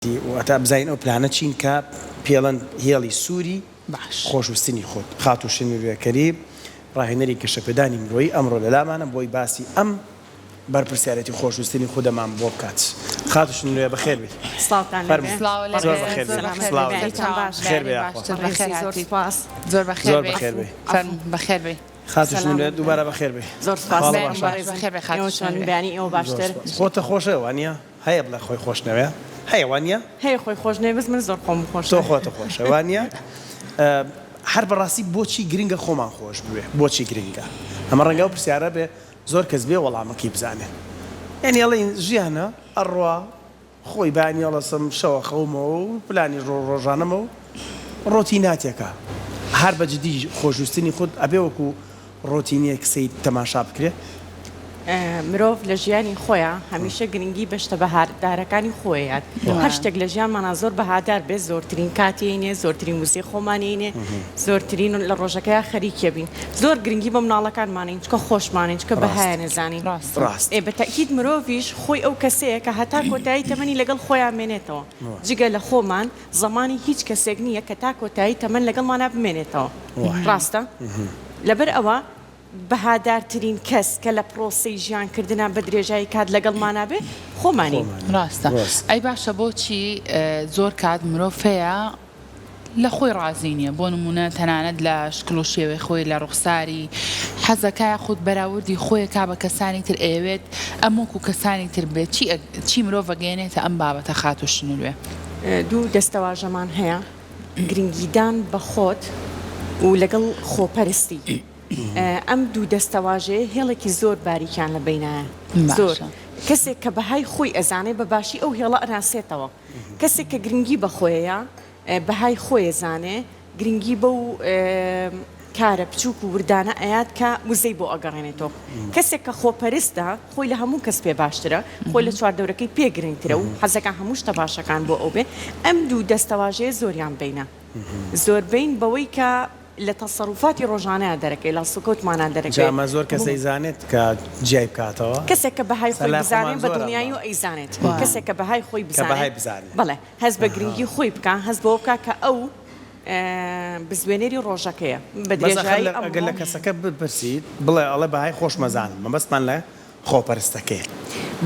واتە بزانین ئەو پلانە چین کە پێڵەن هێڵی سووری باش. خۆشویستنی خۆت. خاتوو شنروێ کەریم، ڕاهێنەری گەشەپێدانی مرۆیی ئەمڕۆ لەلامانە بۆی باسی ئەم بەرپرسیارێتی خۆشویستنی خودەمان بۆ بکات. خاتوو شنروێ بەخێر بێی. سڵاوتان لێبێ. فەرموو. سڵاو لێ زۆر بێ. بەخێر زۆر بێی. بەخێر سڵاو بێی. لێ. بەیانیتان باش. بەخێر بێی بەیانی یاخوا. باشتر. بەخێر ڕێزی زۆر هاتیت. سوپاس. زۆر بەخێر زۆر بێی. بەخێر بێی. فەرموو بەخێر بێی. خاتوو سەلام. شنروێ دووبارە بەخێر بێی. زۆر سوپاس. خواڵە بەیانی باشە. باش. بەخێر بێی خاتوو ئێوە چۆن؟ شنروێ. بەیانی ئێوە زۆر باشتر. سوپاس. خۆتە خۆشە وانیە؟ هەیە بڵێ خۆی خۆش نەوێ؟ هەیە وانیە؟ هەیە خۆی خۆش نەوێ بەس من زۆر خۆم خۆش تۆ خۆتە خۆشە وانیە؟ هەر بەڕاستی بۆچی گرنگە خۆمان خۆش بوێ؟ بۆچی گرنگە؟ ئەمە ڕەنگە ئەو پرسیارە بێ زۆر کەس بێ وەڵامەکەی بزانێ. یانی ئەڵێین ژیانە ئەڕوا خۆی بەیانی هەڵەسم شەوە خەومەوە و پلانی ڕۆژانەمە و ڕۆتیناتێکە. هەر بە جدی خۆشویستنی خود ئەبێ وەکو ڕۆتینێک سەیر تەماشا بکرێ؟ مرۆڤ لە ژیانی خۆیا هەمیشە گرنگی بە شتە بەهادارەکانی خۆیات. هەر شتێک لە ژیانمانا زۆر بەهادار بێت زۆرترین کاتی ئەینێ، زۆرترین وزەی خۆمانی ئەینێ، زۆرترین لە ڕۆژەکەیا خەریکیە بین. زۆر گرنگی بە مناڵەکانمانین چونکە خۆشمانین چونکە بەهایان ئەزانین. ئێ بە تەئکید مرۆڤیش خۆی ئەو کەسەیە کە هەتا کۆتایی تەمەنی لەگەڵ خۆیا مێنێتەوە. جگە لە خۆمان زەمانی هیچ کەسێک نییە کە تا کۆتایی تەمەن لەگەڵمانا بمێنێتەوە. ڕاستە؟ لەبەر ئەوە بەهادارترین کەس کە لە پرۆسەی ژیان کردنا بە درێژایی کات لەگەڵمانا بێ خۆمانین. ڕاستە. ئەی باشە بۆچی زۆر کات مرۆڤ هەیە لە خۆی ڕازی نیە بۆ نمونە تەنانەت لە شکڵ و شێوەی خۆی لە ڕوخساری حەزەکا یاخود بەراوردی خۆیەکا بە کەسانی تر ئەیەوێت ئەم وەکو کەسانی تر بێت چی چی مرۆڤ ئەگەیەنێتە ئەم بابەتە خاتوو شنروێ؟ دوو دەستەواژەمان هەیە گرنگیدان بە خۆت و لەگەڵ خۆپەرستی ئەم دوو دەستەواژەیە هێڵێکی زۆر باریکیان لە بەینایە زۆر کەسێک کە بەهای خۆی ئەزانێ بە باشی ئەو هێڵە ئەناسێتەوە کەسێک کە گرنگی بە خۆیە بەهای خۆی ئەزانێ گرنگی بەو کارە بچووک و وردانە ئەیات کە وزەی بۆ ئەگەڕێنێتەوە. کەسێک کە خۆپەرستە خۆی لە هەموو کەس پێ باشترە، خۆی لە چواردەورەکەی پێ گرنگترە و حەزەکا هەموو شتە باشەکان بۆ ئەو بێ. ئەم دوو دەستەواژەیە زۆریان بەینە. زۆر بەین بەوەی کە لە تەسەروفاتی ڕۆژانەیا دەرەکەوێ، لە هەڵسوکەوتمانا جا دەرەکەوێ. ئەمە زۆر کەس ئەیزانێت کە جیای بکاتەوە؟ کەسێک کە بەهای سا خۆی لای بزانێ خۆمان بە زۆرە ئەم دڵنیاییەوە بابەتە. ئەیزانێت. کەسێک کە بەهای خۆی کە بەهای بزانێ، بزانێ. بەڵێ. هەست بە گرنگی خۆی بکا، هەست بەوە بکا کە ئەو بزوێنەری ڕۆژەکەیە، بە بەس ئەخر درێژایی ئەگەر لە ئەمڕۆ. کەسەکە بپرسیت بڵێ ئەڵێ بەهای خۆشم ئەزانم، مەبەستمان لە خۆپەرستەکەیە.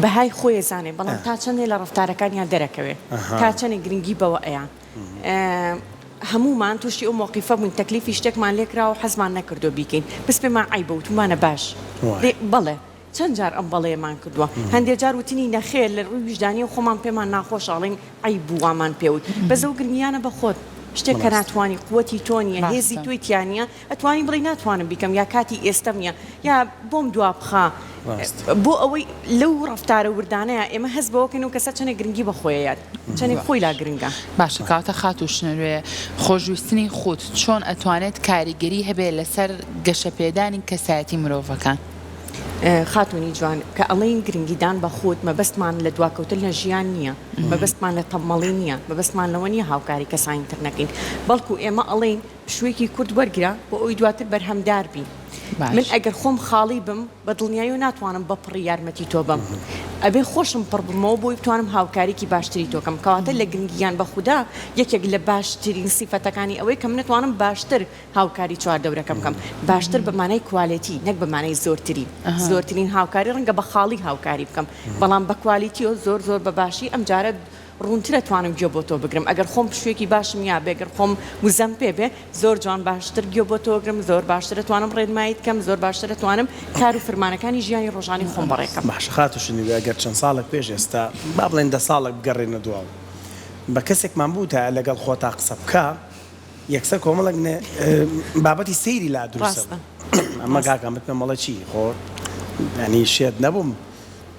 بەهای خۆی ئەزانێ، بەڵام تا چەندێ لە ڕەفتارەکانیا دەرەکەوێ، تا چەندێ گرنگی بەوە ئەیا. هەموومان تووشی ئەو مەوقیفە بووین، تەکلیفی شتێکمان لێکراوە و حەزمان نەکردووە بیکەین، بەس پێمان عەیبە وتوومانە باش، بەڵێ. چەند جار ئەم بەڵێیەمان کردووە؟ هەندێ جار وتنی نەخێر لە ڕووی ویژدانییەوە خۆمان پێمان ناخۆشە ئەڵێین عەیب بوو وامان پێ وت. بەس ئەو گرنگیانە بە خۆت. شتێک کە ناتوانی، قوەتی تۆ نییە، هێزی تۆی تیا نییە، ئەتوانی بڵێی ناتوانم بیکەم یا کاتی ئێستەم نییە یا بۆم دوا بخە. بۆ ئەوەی لەو ڕەفتارە وردانەیا ئێمە هەست بەوە کەین ئەو کەسە چەندێک گرنگی بە خۆی ئەیات، چەندێک خۆی لا گرنگە. باشە کەواتە خاتوو شنروێ خۆشویستنی خود چۆن ئەتوانێت کاریگەری هەبێ لەسەر گەشەپێدانی کەسایەتی مرۆڤەکان؟ خاتوونی جوان، کە ئەڵێین گرنگیدان بە خود، مەبەستمان لە دواکەوتن لە ژیان نییە، مەبەستمان لە تەممەڵی نییە، مەبەستمان لەوە نییە هاوکاری کەسانی تر نەکەین، بەڵکو ئێمە ئەڵێین پشوویەکی کورت وەرگرە بۆ ئەوەی دواتر بەرهەمدار بی. من ئەگەر خۆم خاڵی بم، بە دڵنیاییەوە ناتوانم بە پڕی یارمەتی تۆ بەم. ئەبێ خۆشم پڕ بمەوە بۆ ئەوەی بتوانم هاوکاریی باشتری تۆ کەم. کەواتە لە گرنگیدان بە خودا یەکێک لە باشترین سیفەتەکانی ئەوەیە کە من ئەتوانم باشتر هاوکاری چواردەورەکەم بکەم باشتر بە مانای کوالێتی نەک بە مانای زۆرترین زۆرترین هاوکاری ڕەنگە بە خاڵی هاوکاری بکەم بەڵام بە کوالیتیەوە زۆر زۆر بە باشی ئەمجارە ڕوونتر ئەتوانم گوێ بۆ تۆ بگرم ئەگەر خۆم پشوویەکی باشم یابێ گەر خۆم وزەم پێ بێ زۆر جوان باشتر گوێ بۆ تۆ ئەگرم زۆر باشتر ئەتوانم ڕێنماییت کەم زۆر باشتر ئەتوانم کار و فرمانەکانی ژیانی ڕۆژانەی خۆم بەڕێکەم. باشە خاتوو شنوی ئەگەر چەند ساڵێک پێش ئێستا با بڵێین دە ساڵێک بگەڕێینە دواوە بە کەسێکمان بووتایە لەگەڵ خۆتا قسە بکا یەکسەر کۆمەڵێک بابەتی سەیری لا دروست ڕاستە ئەمە کاکە من پێم ئەڵێ چی خۆ ینی شێت نەبووم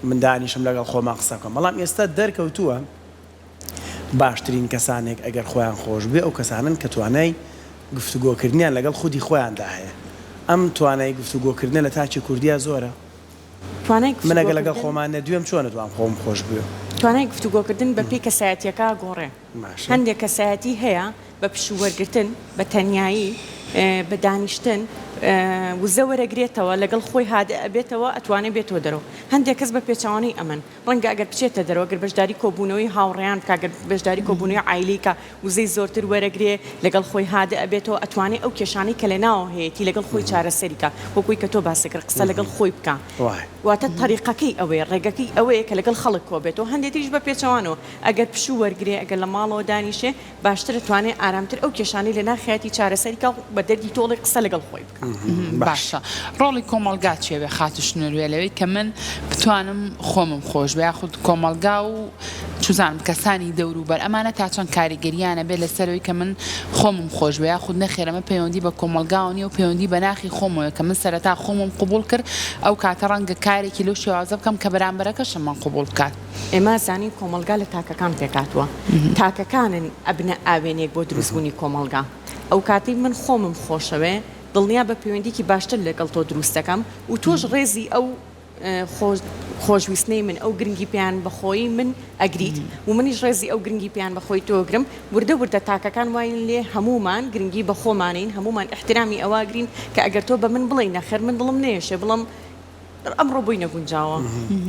من دانیشم لەگەڵ خۆمان قسە بکەم بەڵام ئێستا دەرکەوتووە باشترین کەسانێک ئەگەر خۆیان خۆش بێ ئەو کەسانن کە توانای گفتوگۆکردنیان لەگەڵ خودی خۆیاندا هەیە ئەم توانای گفتوگۆکردنە لە تاکی کوردیا زۆرە توانای من ئەگەر لەگەڵ گفتوگۆکردن خۆمان نەدوێم چۆن ئەتوانم خۆم خۆش بوێ؟ توانای گفتوگۆکردن بە پێی کەسایەتیەکە ئەگۆڕێ. باشە. هەندێک کەسایەتی هەیە بە پشوو وەرگرتن، بە تەنیایی، بە دانیشتن. وزە وەرەگرێتەوە لەگەڵ خۆی هادئ ئەبێتەوە ئەتوانێ بێتەوە دەرەوە. هەندێک کەس بە پێچەوانەی ئەمەن ڕەنگە ئەگەر بچێتە دەرەوە گەر بەشداری کۆبوونەوەی هاوڕێیان بکا گەر بەشداری کۆبوونەوەی عایلەی کا وزەی زۆرتر وەرەگرێ لەگەڵ خۆی هادئ ئەبێتەوە ئەتوانێ ئەو کێشانەی کە لە ناوەوە هەیەتی لەگەڵ خۆی چارەسەری کا وەکوی کە تۆ باست کرد قسە لەگەڵ خۆی بکا واتە تەریقەکەی ئەوەیە ڕێگەکەی ئەوەیە کە لەگەڵ خەڵک کۆبێتەوە هەندێ تریش بە پێچەوانەوە ئەگەر پشوو وەرگرێ ئەگەر لە ماڵەوە دانیشێ باشتر ئەتوانێ ئارامتر ئەو کێشانەی لە ناخیاتی چارەسەری کا و بە دەردی تۆڵەی قسە لەگەڵ خۆی بکا. باشە ڕۆڵی کۆمەڵگا چیە بێ خاتوو شنوروێ لەوەی کە من بتوانم خۆمم خۆش بێ یاخود کۆمەڵگا و چوزانم کەسانی دەوروبەر ئەمانە تا چەند کاریگەریان ئەبێ لەسەرەوەی کە من خۆمم خۆش بێ یاخود نەخێر ئەمە پەیوەندی بە کۆمەڵگاوە نیە و پەیوەندی بە ناخی خۆمەوەیە کە من سەرەتا خۆمم قبوڵ کرد ئەو کاتە ڕەنگە کارێکی لەو شێوازە بکەم کە بەرامبەرەکەشم من قبوڵ بکات. ئێمە ئەزانین کۆمەڵگا لە تاکەکان پێکهاتووە، تاکەکانن ئەبنە ئاوێنەیەک بۆ دروستبوونی کۆمەڵگا. ئەوکاتەی من خۆمم خۆشەوێ، دڵنیابە پەیوەندییەکی باشتر لەگەڵ تۆ دروست دەکەم و تۆش ڕێزی ئەو خۆشویستنەی من، ئەو گرنگی پێیان بە خۆی من ئەگریت و منیش ڕێزی ئەو گرنگی پێیان بە خۆی تۆ ئەگرم. وردە وردە تاکەکان واین لێ هەموومان گرنگی بە خۆمانین، هەموومان ئیحترامی ئەوە ئەگرین کە ئەگەر تۆ بە من بڵێی نەخێر من دڵم نەیەشێ بڵێم ئەمڕۆ بۆی نەگونجاوە،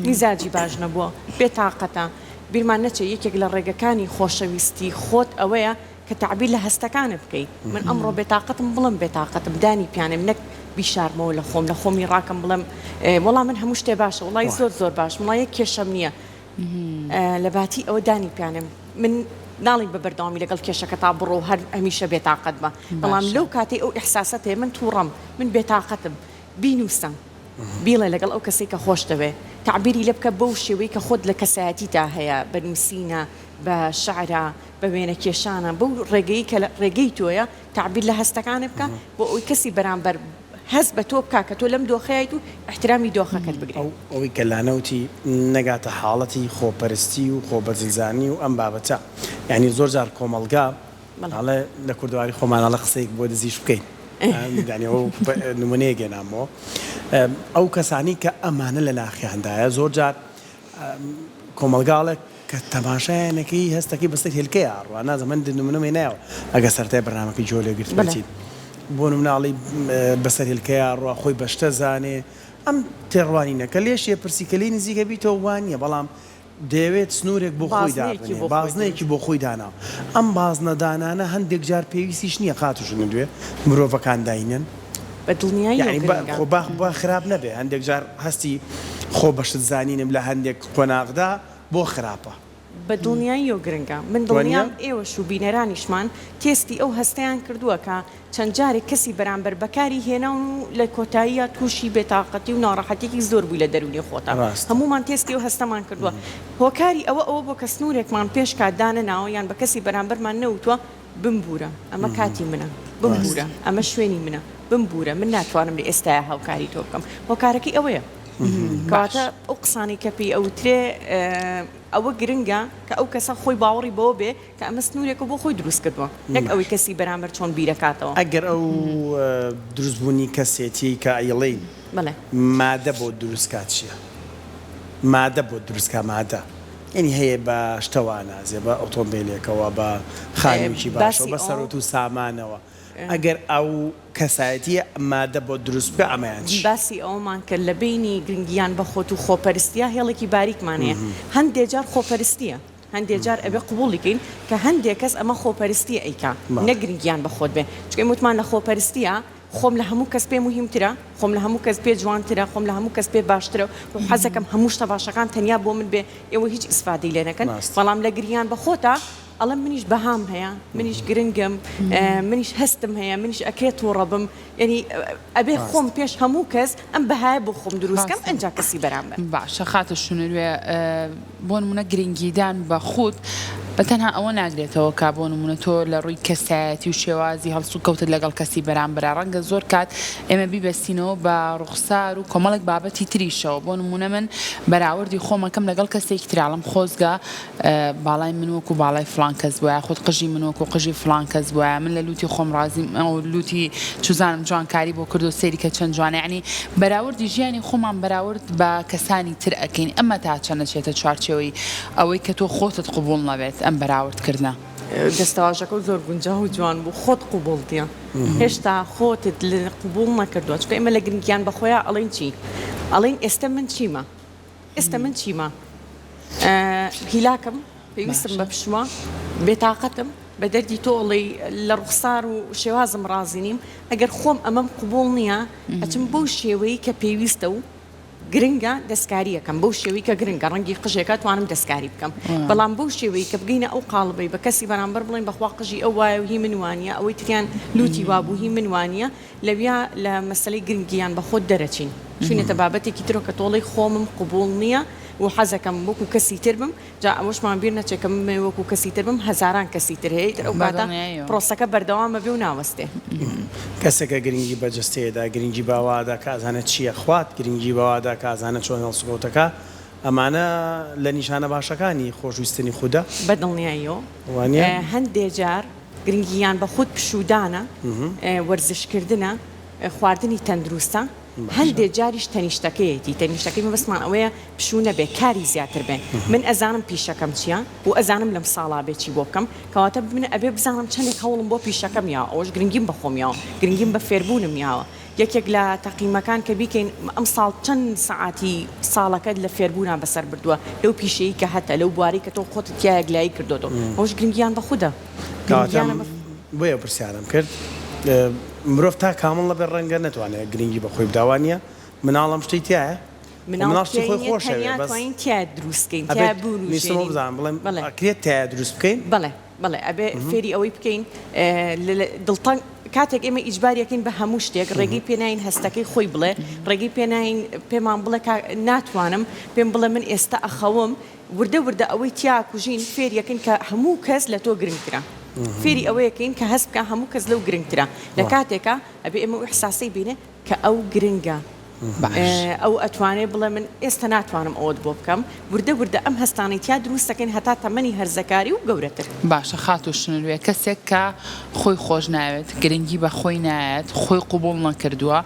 میزاجی باش نەبووە، بێتاقەتە. بیرمان نەچێت یەکێک لە ڕێگەکانی خۆشەویستی خۆت ئەوەیە کە تەعبیر لە هەستەکانت بکەی. من ئەمڕۆ بێتاقەتم بڵێم بێتاقەتم، دانی پیانێم نەک بیشارمەوە لە خۆم، لە خۆمی ڕاکەم بڵێم وەڵا من هەموو شتێ باشە، وەڵای زۆر زۆر باشم، وەڵا یەک کێشەم نییە. لە باتی ئەوە دانی پیانێم. من ناڵیم بە بەردەوامی لەگەڵ کێشەکەتا بڕۆ و هەر هەمیشە بێتاقەت بە، بەڵام لەو کاتەی ئەو ئیحساسەت هەیە من تووڕەم، من بێتاقەتم، بینووسە، بیڵێ لەگەڵ ئەو کەسەی کە خۆشتەوێ، تەعبیری لێ بکە بەو شێوەی کە خۆت لە کەسایەتیتا هەیە، بە نووسینە، بە شعرە، بە وێنەکێشانە، بەو ڕێگەی کە ڕێگەی تۆیە، تەعبیر لە هەستەکانت بکە بۆ ئەوەی کەسی بەرامبەر هەست بە تۆ بکا کە تۆ لەم دۆخەیت و ئیحترامی دۆخەکەت بگرێ. ئەو ئەوەی کە لانە وتی نەگاتە حاڵەتی خۆپەرستی و خۆبەزلزانی و ئەم بابەتە، یانی زۆر جار کۆمەڵگا ئەڵێ لە کوردەواری خۆمان ئەڵێ قسەیەک بۆ دزیش بکەین یانی ئەو نمونەیەک هێنامەوە ئەو کەسانی کە ئەمانە لە ناخیاندایە زۆر جار کۆمەڵگا ئەڵێ کە تەماشایانەکەی هەستەکەی بەسەر هێلکەیە ئەڕوا نازم من نمونەم هێنایەوە ئەگەر سەرەتای بەرنامەکەی گوێ لێ گرتبێتی بۆ نمونە ئەڵێی بەسەر هێلکەیە ئەڕوا خۆی بە شتە زانێ ئەم تێڕوانینە کە لێشی ئەپرسی کە لێی نزیکە بیتەوە وا نییە بەڵام دەیەوێت سنوورێک بۆ خۆی بازنەیەکی دابنێ، بۆ خۆی بازنەیەکی دروست. بۆ خۆی داناوە. ئەم بازنە دانانە هەندێک جار پێویستیش نییە خاتوو ژنە دوێ مرۆڤەکان داینێن. بە دڵنیاییەوە یەعنی با گرنگە. خۆ با با خراپ نەبێ هەندێک جار هەستی خۆ بە شت زانینم لە هەندێک قۆناغدا بۆ خراپە. بە دڵنیاییەوە گرنگە. من وا نییە؟ دڵنیام ئێوەش و بینەرانیشمان تێستی ئەو هەستەیان کردووە کە چەند جارێک کەسی بەرامبەر بەکاری هێناون و لە کۆتاییا تووشی بێتاقەتی و ناڕەحەتیەکی زۆر بووی لە دەروونی خۆتا. ڕاستە. هەموومان تێستی ئەو هەستەمان کردووە. هۆکاری ئەوە ئەوە بووە کە سنوورێکمان پێش کات دانەناوە یان بە کەسی بەرامبەرمان نەوتووە بمبوورە ئەمە کاتی منە، بمبوورە ئەمە شوێنی منە، بمبوورە من ناتوانم لە ئێستایا هاوکاری تۆ بکەم. هۆکارەکەی ئەوەیە. کەواتە ئەو قسانەی کە پێی ئەوترێ ئەوە گرنگە کە ئەو کەسە خۆی باوەڕی بەوە بێ کە ئەمە سنوورێکە بۆ خۆی دروست کردووە نەک ئەوەی کەسی بەرامبەر چۆن بیرەکاتەوە. ئەگەر ئەو دروست بوونی کەسێتیەی کە ئەیڵێین بەڵێ. مادە بۆت دروست کا چیە؟ مادە بۆت دروست کا مادە یەنی هەیە بە شتەوە ئەنازێ بە ئۆتۆمبێلێکەوە بە خانوویەکی باشەوە باسی بە ئەو. سەروەت و سامانەوە ئەگەر ئەو کەسایەتیە مادە بۆت دروست بکا ئەمەیان چی؟ باسی ئەوەمان کرد لە بەینی گرنگیان بە خۆت و خۆپەرستیا هێڵێکی باریکمان هەیە هەندێ جار خۆپەرستیە هەندێ جار ئەبێ قبوڵی کەین کە هەندێ کەس ئەمە خۆپەرستیە ئەیکا نەک گرنگیان بە خۆت بێ چونکە ئێمە وتمان لە خۆپەرستیا خۆم لە هەموو کەس پێ موهیمترە خۆم لە هەموو کەس پێ جوانترە خۆم لە هەموو کەس پێ باشترە و حەزەکەم هەموو شتە باشەکان تەنیا بۆ من بێ ئێوە هیچ ئیسفادەی لێ نەکەن بەڵام لە گریان بە خۆتا ئەڵێم منیش بەهام هەیە منیش گرنگم منیش هەستم هەیە منیش ئەکرێ توڕە بم یەنی ئەبێ خۆم پێش هەموو کەس ئەم بەهایە بۆ خۆم دروست کەم ئەنجا کەسی بەرامبەر. باشە خاتوو شنروێ بۆ نمونە گرنگیدان بە خود بە تەنها ئەوە ناگرێتەوە کە بۆ نمونە تۆ لە ڕووی کەسایەتی و شێوازی هەڵسوکەوتت لەگەڵ کەسی بەرامبەرا ڕەنگە زۆر کات ئێمە بیبەستینەوە بە ڕوخسار و کۆمەڵێک بابەتی تریشەوە بۆ نمونە من بەراوردی خۆمەکەم لەگەڵ کەسێکی ترا ئەڵێم خۆزگە باڵای من وەکو باڵای فڵان کەس بوایە خود قژی من وەکو قژی فڵان کەس بوایە من لە لوتی خۆم ڕازیم ئەو لوتی چوزانم جوانکاری بۆ کردو سەیری کە چەند جوانە یەعنی بەراوردی ژیانی خۆمان بەراورد بە کەسانی تر ئەکەین ئەمە تا چەند ئەچێتە چوارچێوەی ئەوەی کە تۆ خۆتت قبوڵ نەبێت ئەم بەراورد کردنە. دەستەواژەکەو زۆر گونجاو و جوان بوو خۆت قبوڵ نیە هێشتا خۆتت قبوڵ نەکردووە چونکە ئێمە لە گرنگیان بەخۆیا ئەڵێین چی ئەڵێین ئێستە من چیمە ئێستە من چیمە هیلاکم پێویستم بە پشووە بێتاقەتم بە دەردی تۆ ئەڵێی لە ڕوخسار و شێوازم ڕازی نیم ئەگەر خۆم ئەمەم قبوڵ نییە ئەچم بەو شێوەی کە پێویستە و گرنگە دەستکاری ئەکەم بەو شێوەی کە گرنگە ڕەنگی قژێکە توانم دەستکاری بکەم بەڵام بەو شێوەی کە بگەینە ئەو قاڵبەی بە کەسی بەرامبەر بڵێین بەخوا قژی ئەو وایە و هی من وانیە ئەوەی تریان لوتی وابوو هی من وانیە لەویا لە مەسەلەی گرنگیان بە خۆت دەرەچین چوینەتە بابەتێکی ترەوە کە تۆڵەی خۆمم قبوڵ نیە و حەزەکەم وەکو کەسی تر بم جا ئەوەشمان بیر نەچێ کە من بمەوێ وەکو کەسی تر بم هەزاران کەسی تر هەیە ئیتر ئەو کاتە بەدڵنیاییەوە. پرۆسەکە بەردەوام ئەبێ و ناوەستێ. کەسێک کە گرنگی بە جەستەی ئەدا، گرنگی بە ئەوە ئەدا کە ئەزانێ چی ئەخوات، گرنگی بەوە ئەدا کە ئەزانێ چۆن هەڵسوکەوت ئەکا، ئەمانە لە نیشانە باشەکانی خۆشویستنی خودە. بەدڵنیاییەوە وانیە؟ هەندێ جار گرنگیان بە خود پشوودانە، وەرزشکردنە، خواردنی تەندروستە، هەندێ جاریش تەنیشتەکەیەتی، تەنیشتەکەی مەبەستمان ئەوەیە پشوو نەبێ کاری زیاتر بێ، من ئەزانم پیشەکەم چیە و ئەزانم لەم ساڵا بێ چی بۆ بکەم، کەواتە من ئەبێ بزانم چەندێک هەوڵم بۆ پیشەکەم یاوە، ئەوەش گرنگیم بە خۆم یاوە، گرنگیم بە فێربوونم یاوە، یەکێک لە تەقیمەکان کە بیکەین ئەمساڵ چەند سەعاتی ساڵەکەت لە فێربوونا بەسەر بردووە لەو پیشەی کە هەتە، لەو بوارەی کە تۆ خۆتت تیا یەکلایی کردۆتەوە، ئەوەش گرنگیان بە خودە. کەواتە بۆیە ئەو پرسیارەم کرد مرۆڤ تا کامڵ نەبێت ڕەنگە نەتوانێت گرنگی بە خۆی بدا وانیە مناڵ ئەم شتەی تیایە مناڵ شتی خۆی خۆشەوێ بەس ئەبێت ویستم ئەوە بزانم بڵێم ئەکرێت تایە دروست بکەین؟ بەڵێ بەڵێ ئەبێ فێری ئەوەی بکەین دڵتەنگ کاتێک ئێمە ئیجباری ئەکەین بە هەموو شتێک ڕێگەی پێ ناین هەستەکەی خۆی بڵێ ڕێگەی پێ ناین پێمان بڵێ ناتوانم پێم بڵێ من ئێستا ئەخەوم وردە وردە ئەوەی تیا کوژین فێریەکەین کە هەموو کەس لە تۆ گرنگترە فێری ئەوەیەکەین کە هەست بکا هەموو کەس لەو گرنگترە لە کاتێکا ئەبێ ئێمە ئەو ئیحساسەی بینێ کە ئەو گرنگە ئەو ئەتوانێ بڵێ من ئێستا ناتوانم ئەوەت بۆ بکەم وردە وردە ئەم هەستانەی تیا دروست دەکەین هەتا تەمەنی هەرزەکاری و گەورەتر. باشە خاتوو شنروێ کەسێک کە خۆی خۆش ناوێت، گرنگی بە خۆی نایەت، خۆی قبوڵ نەکردووە،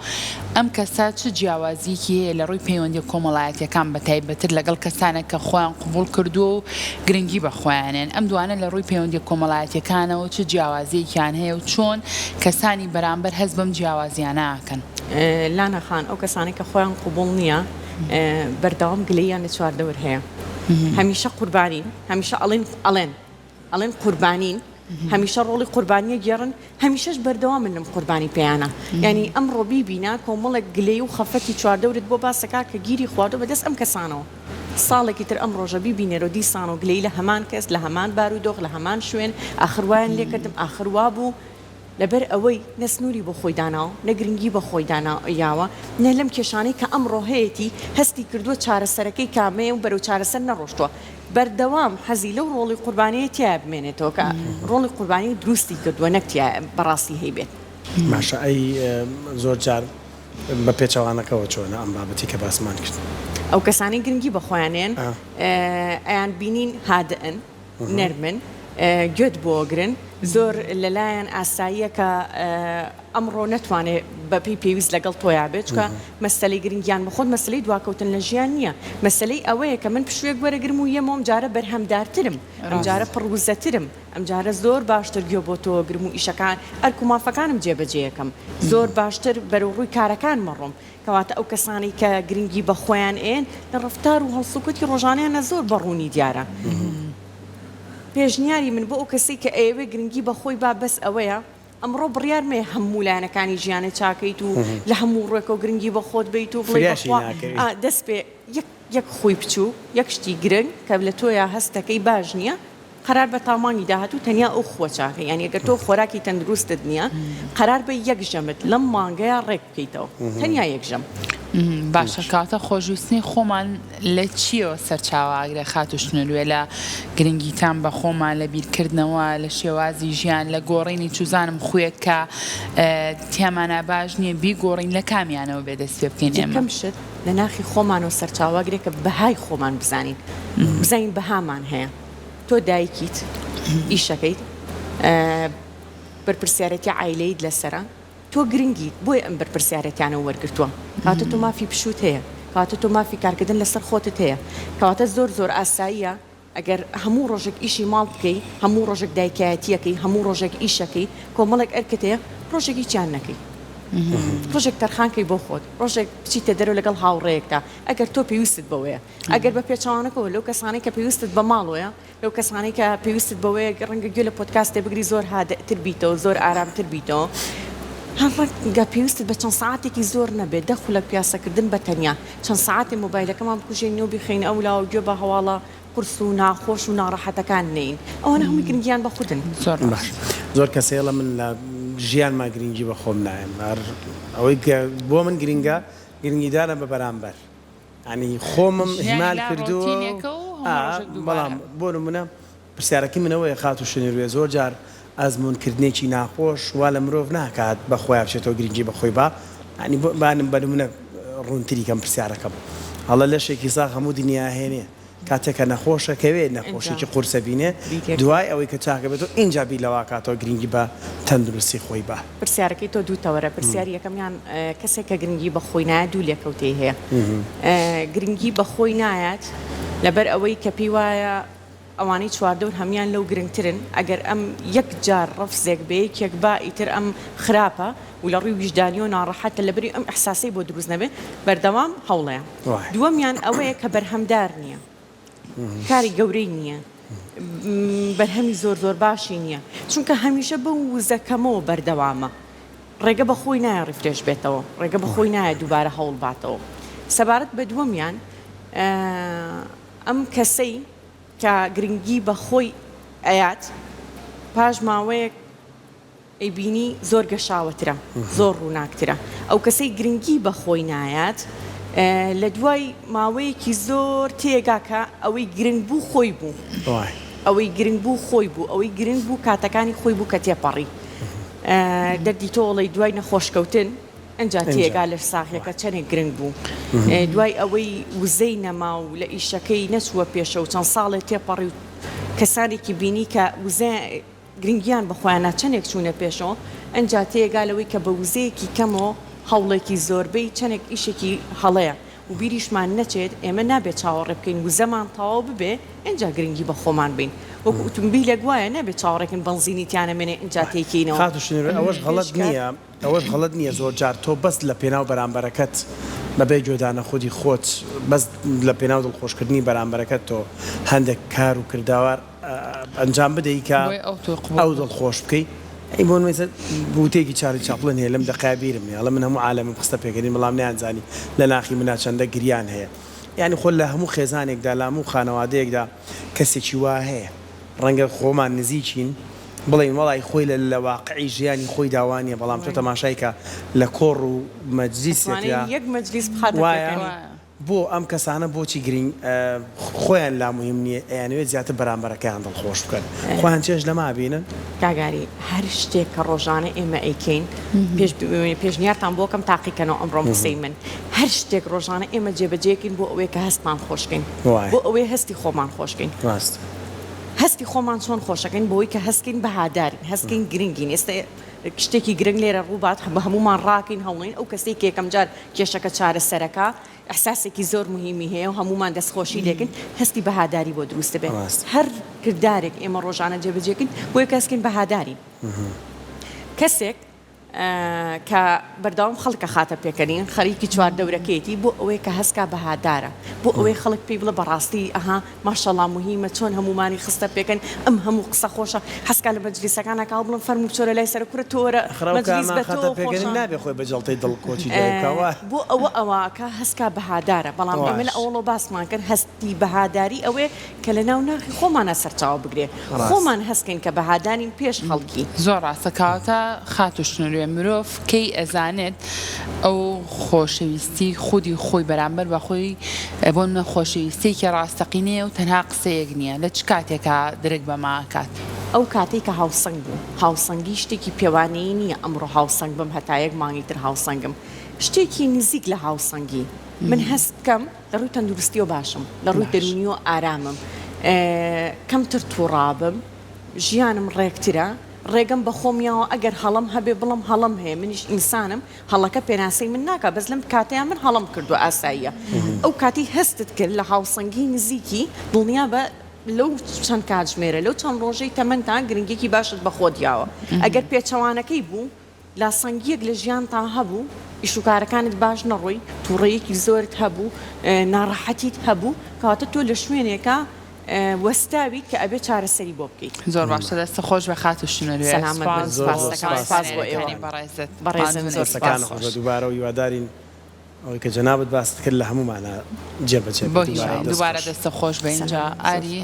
ئەم کەسە چ جیاوازییەکی هەیە لە ڕووی پەیوەندییە کۆمەڵایەتییەکان بە تایبەتر لەگەڵ کەسانێک کە خۆیان قبوڵ کردووە و گرنگی بە خۆیان یەن، ئەم دوانە لە ڕووی پەیوەندییە کۆمەڵایەتییەکانەوە چ جیاوازییەکیان هەیە و چۆن کەسانی بەرامبەر هەست بەم جیاوازییانە ئەکەن؟ لانا خان، ئەو کەسانەی کە خۆیان قبوڵ نییە بەردەوام گلەییان لە چواردەور هەیە، هەمیشە قوربانین، هەمیشە ئەڵێن ئەڵێن ئەڵێن قوربانین هەمیشە ڕۆڵی قوربانیە گێڕن هەمیشەش بەردەوامن لەم قوربانی پێیانە یانی ئەمڕۆ بیبینە کۆمەڵێک گلەی و خەفەتی چواردەورت بۆ باسەکا کە گیری خواردوە بەدەست ئەم کەسانەوە ساڵێکی تر ئەم ڕۆژە بیبینەرەوە دیسانەوە گلەی لە هەمان کەس لە هەمان بارودۆخ لە هەمان شوێن ئاخر وایان لێکردم ئاخر وابوو لەبەر ئەوەی نە سنووری بۆ خۆی داناوە، نە گرنگی بە خۆی یاوە، نە لەم کێشانەی کە ئەمڕۆ هەیەتی هەستی کردووە چارەسەرەکەی کامەیە و بەرەو چارەسەر نەڕۆشتووە. بەردەوام حەزی لەو ڕۆڵی قوربانییە تیایە بمێنێتەوە کە ڕۆڵی قوربانی دروستی کردووە نەک تیایە بەڕاستی هەیبێت. باشە ئەی زۆر جار بە پێچەوانەکەوە چۆنە ئەم بابەتی کە باسمان کرد؟ ئەو کەسانەی گرنگی بە خۆیان ئەیەن ئەیان بینین هادئن، نەرمن گوێت بۆ گرن زۆر لەلایان ئاساییە کە ئەمڕۆ نەتوانێ بەپێی پێویست لەگەڵ تۆیا بێت چونکە مەسەلەی گرنگیان بە خۆت مەسەلەی دواکەوتن لە ژیان نییە مەسەلەی ئەوەیە کە من پشوویەک وەرەگرم و یەمەوە ئەمجارە بەرهەمدارترم ئەمجارە پڕ وزەترم ئەمجارە زۆر باشتر گوێ بۆ تۆ گرم و ئیشەکان ئەرک و مافەکانم جێبەجێیەکەم زۆر باشتر بەرەو ڕووی کارەکانمە ڕۆم کەواتە ئەو کەسانەی کە گرنگی بە خۆیان ئەیەن لە ڕەفتار و هەڵسوکەوتی ڕۆژانەیانە زۆر بە ڕوونی دیارە. پێشنیاری من بۆ ئەو کەسەی کە ئەیەوێ گرنگی بە خۆی با بەس ئەوەیە ئەمڕۆ بڕیار مەیە هەموو لایەنەکانی ژیانت چاکەیت و لە هەموو ڕوێکەوە گرنگی بە خۆت بەیت و بڵێی فریاشی بەخوا ناکەوی. ئا دەست پێ یەک یەک خووی بچووک یەک شتی گرنگ کە لە تۆیا هەستەکەی باش نییە قەرار بە تا مانگی داهاتوو تەنیا ئەو خووە چاکە یانی ئەگەر تۆ خۆراکی تەندروستت نییە قەرار بە یەک ژەمت لەم مانگەیا ڕێک بکەیتەوە تەنیا یەک ژەم. باشە کەواتە خۆشویستنی خۆمان لە چیەوە سەرچاوە ئەگرێ خاتوو شنلوێ لە گرنگیتان بە خۆمان لە بیرکردنەوە لە شێوازی ژیان لە گۆڕینی چوزانم خویەک کە تیامانا باش نیە بیگۆڕین لە کامیانەوە بێ دەست پێ بکەین ئێمە؟ یەکەم شت لە ناخی خۆمانەوە سەرچاوە ئەگرێ کە بەهای خۆمان بزانین بزانین بەهامان هەیە تۆ دایکیت ئیشەکەیت بەرپرسیارێتی عایلەیت لەسەرە تۆ گرنگیت بۆیە ئەم بەرپرسیارێتیانە وەرگرتووە کەواتە تۆ مافی پشووت هەیە کەواتە تۆ مافی کارکردن لەسەر خۆتت هەیە کەواتە زۆر زۆر ئاساییە. ئەگەر هەموو ڕۆژێک ئیشی ماڵ بکەی، هەموو ڕۆژێک دایکایەتیەکەی، هەموو ڕۆژێک ئیشەکەی، کۆمەڵێک ئەرکت هەیە، ڕۆژێک هیچیان نەکەی. ڕۆژێک تەرخان کەی بۆ خۆت، ڕۆژێک بچیتە دەرەوە لەگەڵ هاوڕێیەکتا، ئەگەر تۆ پێویستت بەوەیە. ئەگەر بە پێچەوانەکەوە لەو کەسانەی کە پێویستت بە ماڵەوەیە، لەو کەسانەی کە پێویستت بەوەیە ڕەنگە گوێ لە پۆدکاستێ بگری زۆر هادئتر بیتەوە، زۆر ئارامتر بیتەوە. هەر ڕەنگە پێویستت بە چەند سەعاتێکی زۆر نەبێت، دە خولەک پیاسەکردن بە تەنیا، چەند سەعاتێ مۆبایلەکەمان بکوژێنین و بیخەینە ئەو لاوە گوێ بە هەواڵە قورس و ناخۆش و ناڕەحەتەکان نەیین. ئەوانە هەمووی گرنگیان بە خودن. زۆر باش. زۆر کەس هەیە من لە ژیانما گرنگی بە خۆم نایەم. هەر ئەوەی کە بۆ من گرنگە گرنگیدانە بە بەرامبەر. یانی خۆمم ژیانی ئیهمال لا کردووە و ڕۆتینێکە و هەموو ئا ڕۆژێک دووبارە. بەڵام بۆ نموونە پرسیارەکەی من ئەوەیە خاتوو شنروێ زۆر جار ئەزموون کردنێکی ناخۆش وا لە مرۆڤ ناکات بە خۆیا بچێتەوە گرنگی بە خۆی با یانی بۆ با بە نموونە ڕوونتری کەم پرسیارەکەم ئەڵێ لەشێکی ساغ هەموو دنیا هێنێ کاتێک کە نەخۆشە کەوێ نەخۆشیکی قورسە بینێ دوای ئەوەی کە چاکە بێتەوە ئینجا بیر لەوە کاتەوە گرنگی بە تەندروستی خۆی با. پرسیارەکەی تۆ دوو تەوەرە پرسیاری یەکەمیان کەسێک کە گرنگی بە خۆی نایات دوو لێکەوتەی هەیە گرنگی بە خۆی نایات لەبەر ئەوەی کە پێی وایە ئەوانەی چواردەور هەموان لەو گرنگترن، ئەگەر ئەم یەک جار ڕەفزێک بە یەکێک با ئیتر ئەم خراپە و لە ڕووی ویژدانیەوە ناڕەحەتە لەبری ئەم ئیحساسەی بۆ دروست نەبێ بەردەوام هەوڵەیە. دووەمیان ئەوەیە کە بەرهەمدار نییە، کاری گەورەی نییە، بەرهەمی زۆر زۆر باشی نییە، چونکە هەمیشە بەو وزە کەمەوە بەردەوامە، ڕێگە بە خۆی نایە refresh بێتەوە، ڕێگە بە خۆی نایە دووبارە هەوڵ باتەوە. سەبارەت بە دووەمیان، ئەم کەسەی کە گرنگی بە خۆی ئەیات پاش ماوەیەک ئەیبینی زۆر گەشاوەترە زۆر ڕووناکترە ئەو کەسەی گرنگی بە خۆی نایات لە دوای ماوەیەکی زۆر تێگا کە ئەوەی گرنگ بوو خۆی بوو ئەوەی گرنگ بوو خۆی بوو ئەوەی گرنگ بوو کاتەکانی خۆی بوو کە تێپەڕی دەردی تۆڵەی دوای نەخۆشکەوتن ئنجا تێگا لەشساغیەکە چەنێک گرنگ بوو. دوای ئەوەی وزەی نەما و لە ئیشەکەی نەچووە پێشەوە چەند ساڵێ تێپەڕی و کەسانێکی بینی کە وزە گرنگیان بە خۆیان نا چەنێک چوونە پێشەوە ئنجا تێگا لەوەی کە بە وزەیەکی کەمەوە هەوڵێکی زۆربەی چەنێک ئیشێکی هەڵەیە و بیریشمان نەچێت ئێمە نابێت چاوەڕێ بکەین وزەمان تەواو ببێ ئنجا گرنگی بە خۆمان بەین وەکو ئوتومبیلێک وایە نابێت چاوەڕێکەین بەنزینی تیا نەمێنێ ئنجا تێیکەینەوە خاتوو شنێر ئەوەش غەڵەت نییە. ئەوەش غەڵەت نییە زۆر جار تۆ بەس لە پێناو بەرامبەرەکەت بەبێ گوێدانە خودی خۆت بەس لە پێناو دڵخۆشکردنی بەرامبەرەکەت تۆ هەندێک کار و کرداوار ئەنجام بدەی کە بۆیە ئەو تۆ قبوڵ ئەو بکات. دڵخۆش بکەی ئەی بۆ نمونە وتەیەکی چارلی چاپلن هەیە لەم دەقەیا بیرم نیە ئەڵێ من هەموو عالەمم خستە پێکەنین بەڵام نەیانزانی لە ناخی منا چەندە گریان هەیە یانی خۆ لە هەموو خێزانێکدا لە هەموو خانەوادەیەکدا کەسێکی وا هەیە ڕەنگە خۆمان نزیکین بڵێین وەڵای خۆی لە لە واقعی ژیانی خۆیدا وا نیە بەڵام تۆ تەماشای کە لە کۆڕ و مەجلیسێکدا ئەتوانێ یەک مەجلیس بخاتە وایە پێکەنین. بۆ ئەم کەسانە بۆچی گرینگ خۆیان لا موهیم نیە ئەیانەوێت زیاتر بەرامبەرەکەیان دڵخۆش بکەن خۆیان چێژ لەمە ئەبینن؟ کاک ئاری هەر شتێک کە ڕۆژانە ئێمە ئەیکەین پێش پێشنیارتان بۆ کەم تاقیکەنەوە ئەمڕۆم قسەی من هەر شتێک ڕۆژانە ئێمە جێبەجێکەین بۆ ئەوەیە کە هەستمان خۆشکەین وایە بۆ ئەوەیە هەستی خۆمان خۆشکەین ڕاستە. هەستی خۆمان چۆن خۆشەکەین بەوەی کە هەستکەین بەهادارین هەستکەین گرنگین ئێستا شتێکی گرنگ لێرە ڕووبات بە هەموومان ڕاکەین هەوڵین ئەو کەسەی کە یەکەم جار کێشەکە چارەسەرەکا ئیحساسێکی زۆر موهیمی هەیە و هەموومان دەستخۆشی لێکەین هەستی بەهاداری بۆ دروست دەبێت ڕاستە. هەر کردارێک ئێمە ڕۆژانە جێبەجێکەین بۆیە کە هەستکەین بەهادارین کەسێک کە بەردەوام خەڵک ئەخاتە پێکەنین خەریکی چواردەورەکەیەتی بۆ ئەوەیە کە هەستکا بەهادارە بۆ ئەوەی خەڵک پێی بڵێ بەڕاستی ئەها ماشەڵا موهیمە چۆن هەموومانی خستە پێکەن ئەم هەموو قسە خۆشە حەزکا لە مەجلیسەکانا کاوە بڵێم فەرموو بچۆرە لای سەرە کورە تۆ وەرە ئەخر ئەو مەجلیس کامە بە خاتە تۆوە پێکەنین خۆشە نابێ خۆی بە جەڵتەی دڵ کۆچی دوای بکا وایە. بۆ ئەوە ئەوە کە هەستکا بەهادارە بەڵام ئێمە لە باش. ئەوەڵەوە باسمان کرد هەستی بەهاداری ئەوەیە کە لە ناو ناخی خۆمانا سەرچاوە بگرێ ڕاستە. خۆمان هەست کەین کە بەهادارین پێش خەڵکی. زۆر ڕاستە کەواتە خاتوو شنروێ مرۆڤ کەی ئەزانێت ئەو خۆشەویستی خودی خۆی بەرامبەر بە خۆی بۆ نمونە خۆشەویستیەکی ڕاستەقینەیە و تەنها قسەیەک نیە لە چ کاتێکا درک بەمە ئەکات؟ ئەو کاتەی کە هاوسەنگ بوو. هاوسەنگی شتێکی پێوانەیی نیە ئەمڕۆ هاوسەنگ بم هەتا یەک مانگی تر هاوسەنگم شتێکی نزیک لە هاوسەنگی من هەست بکەم لە ڕووی تەندروستیەوە باشم لە ڕووی دەروونیەوە ئارامم کەمتر توڕابم ژیانم ڕێکترە ڕێگەم بە خۆم یاوە ئەگەر هەڵەم هەبێ بڵێم هەڵەم هەیە منیش ئینسانم هەڵەکە پێناسەی من ناکا بەس لەم کاتەیا من هەڵەم کردووە ئاساییە ئەو کاتەی هەستت کرد لە هاوسەنگی نزیکی دڵنیابە. لەو چەند کاتژمێرە، لەو چەند ڕۆژەی تەمەنتا گرنگیەکی باشت بە خۆت یاوە. ئەگەر پێچەوانەکەی بوو، لاسەنگیەک لە ژیانتا هەبوو، ئیش و کارەکانت باش نەڕۆی، توڕەیەکی زۆرت هەبوو، ناڕەحەتیت هەبوو، کەواتە تۆ لە شوێنێکا وەستاویت کە ئەبێ چارەسەری بۆ بکەیت. زۆر باشە دەستت خۆش بێ خاتوو شنۆ سەلامەت بن سپاس سپاس بۆ دەکەم سپاس بۆ ئێوە زانیاریەکانی بەڕێزت بەڕێزن ماندوو زۆر نەبی. سپاس. دەستەکانت خۆش بێ دووبارە و هیوادارین ئەوەی کە جەنابت باست کرد لە هەموومانا جێبەجێ بۆ بێت دووبارە هیوای دەست دووبارە خۆش. دەستت خۆش بێ ئینجا سەلامەت بن زۆر ئاری.